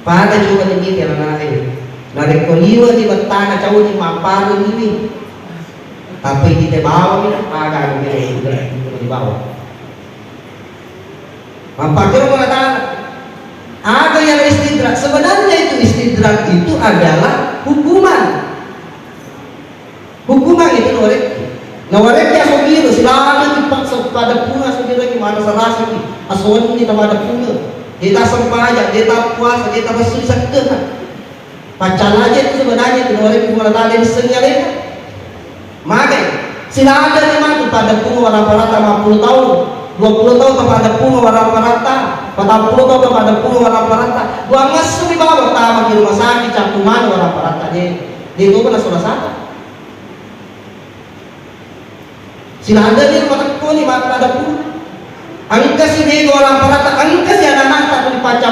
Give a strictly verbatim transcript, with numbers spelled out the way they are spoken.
Pada coba ni mite anak-anak e. Narekko liwe ni bettana cau ni mapparengi ni. Tapi kita bawa ni, aga ni di bawa. Mappakiro mengatakan, aga yang istidrak? Sebenarnya itu istidrak itu adalah hukuman. Hukuman itu nawarekki. Nawarekki aso giro, silaga ki paksa pada punga aso giro ki, marasa-rasa ki. Aso wenni ta pada punga. Deta sempajang, deta puasa, deta bersih sakit. Paccalaje tu sebenarnya tu nawarekki Puang Allah Taala, disengi alena. Magai, silaga ni matu pada punga waraparatta mappuluh taung, dua puluh taung ta pada punga waraparatta, patappulo taung ta pada punga waraparatta. Dua ngessu ni bawa tama ki rumah sakit, cappu mana waraparatta je. Dia tu pernah salah satu. Silaga ni rumah tekko ni pada punga. Engka si bego waraparatta, engka si anak-anak tak dipacca